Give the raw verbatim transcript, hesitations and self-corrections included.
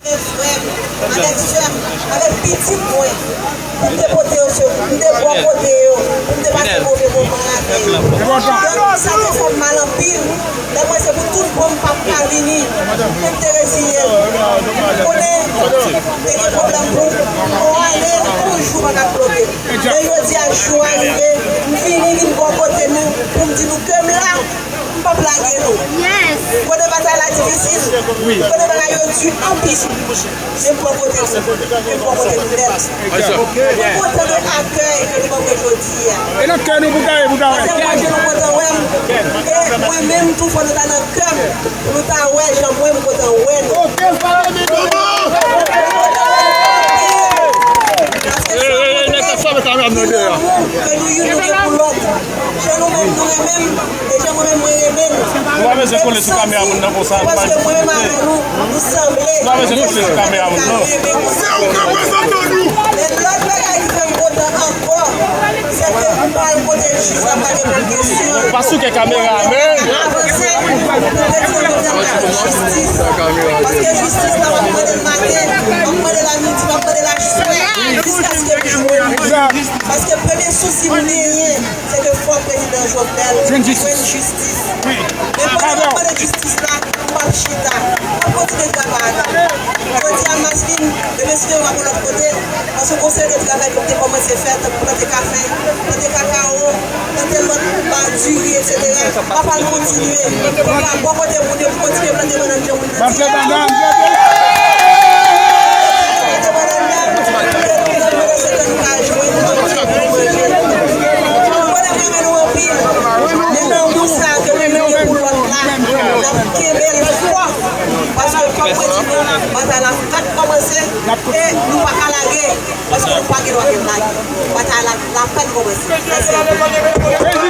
Avèk frè m, avèk sè m, avèk pitit mwen, pou m te pote yo, se, m te bò kote yo, pou m te pase move moman avè yo. Donk, sa te fè m mal anpil. Lè m wè se pou tout bon m p ap ka vini, pou m te reziye m. M konnen te gen pwoblèm pou m ale, yon jou pa t ap bloke m. Men jodi a, jou a rive, m vini, vin bò kote nou, pou m di nou ke m la. M p ap lage nou. Kote batay la difisil, kote bagay yo di anpil, men m bò kote nou, men m bò kote nou nèt. Mwen kontan de akèy ke nou ban mwen jodi a. E nan kè nou pou gaye, pou gaye. Paske mwen, ke nou kontan wè m. E mwen menm tou, fò nou ta nan kè m, pou nou ta wè jan mwen, m kontan wè nou. Paske sa montre ki lanmou ke nou youn nou gen pou lòt. Jan nou menm nou renmen m, e jan mwen menm mwen renmen nou. Ou pa bezwen kole sou kamera moun nan konsa. Paske mwen menm avè nou, nou sanble. Ou pa bezwen kole sou kamera moun nan. Se ou k reprezante nou. Men lòt bagay ki fè m kontan ankò, se ke m pral pote jis la, pa gen pòl kesyon. Pa souke kamera, men. Avanse, pou te di nou jistis. Paske jistis la, m ap mande l maten, m ap mande l a midi, m ap mande l a swè, jiskaske m jwenn li. Paske premye sousi m genyen, se ke fò prezidan Jovenel jwenn jistis. Men pandan m ap mande jistis la, m p ap chita. M ap kontinye travay. Jodi a, Maslin, yo deside yo pa pou lòt kote, paske gon seri de travay ke m te kòmanse fè, tankou plante kafe, plante kakawo, plante lòt ba, diri, etsetera. M ap al kontinye. Pou m ka bò kote moun yo, pou kontinye plante bannann jan moun nan di. Plante bannann, plante bannann. Mwen renmen nou anpil. Men lanmou sa ke nou gen pou lòt la, n ap kenbe l fò. Paske fòk mwen di nou, batay la fèk kòmanse e nou pa ka lage. Paske nou pa gen dwa gen lage. Batay la, la fèk kòmanse. Mèsi anpil.